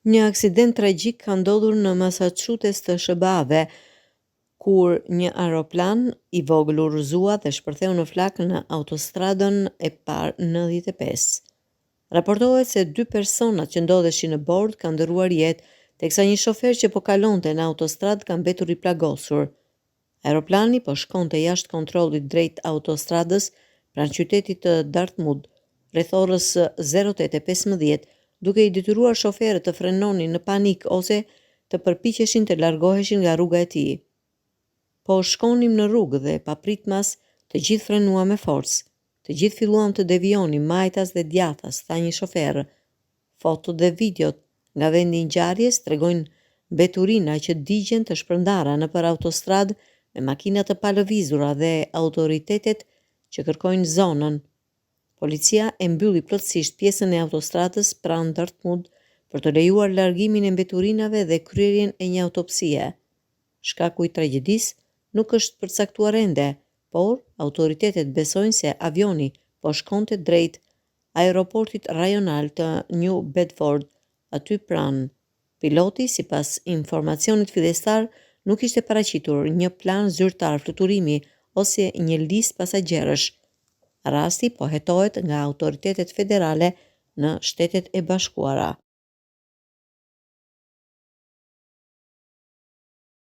Një aksident tragjik ka ndodhur në Massachusetts të SHBA-ve, kur një aeroplan i vogël u rrëzua dhe shpërtheu në flakë në autostradën e parë 95. Raportohet se dy personat që ndodheshin në bord kanë ndërruar jetë, teksa një shofer që po kalonte në autostradë ka mbetur i plagosur. Aeroplani po shkonte jashtë kontrollit drejt autostradës pranë qytetit të Dartmouth, rreth orës 08:15, duke i detyruar shoferët të frenonin në panik ose të përpiqeshin të largoheshin nga rruga e tij. Po shkonim në rrugë dhe papritmas të gjithë frenuam me forcë. Të gjithë filluam të devijonim majtas dhe djathtas, tha një shofer. Fotot dhe videot nga vendi i ngjarjes tregojnë mbeturina që digjen të shpërndara nëpër autostradë me makina të palëvizura dhe autoritetet që kërkojnë zonën. Policia e mbylli plotësisht pjesën e autostradës pranë Dartmouth për të lejuar largimin e mbeturinave dhe kryerjen e një autopsie. Shkaku i tragjedisë nuk është përcaktuar ende, por autoritetet besojnë se avioni po shkonte drejt aeroportit rajonal të New Bedford, aty pranë. Piloti, sipas informacionit fillestar, nuk ishte paraqitur një plan zyrtar fluturimi ose një listë pasagjerësh. Rasti po hetohet nga autoritetet federale në Shtetet e Bashkuara.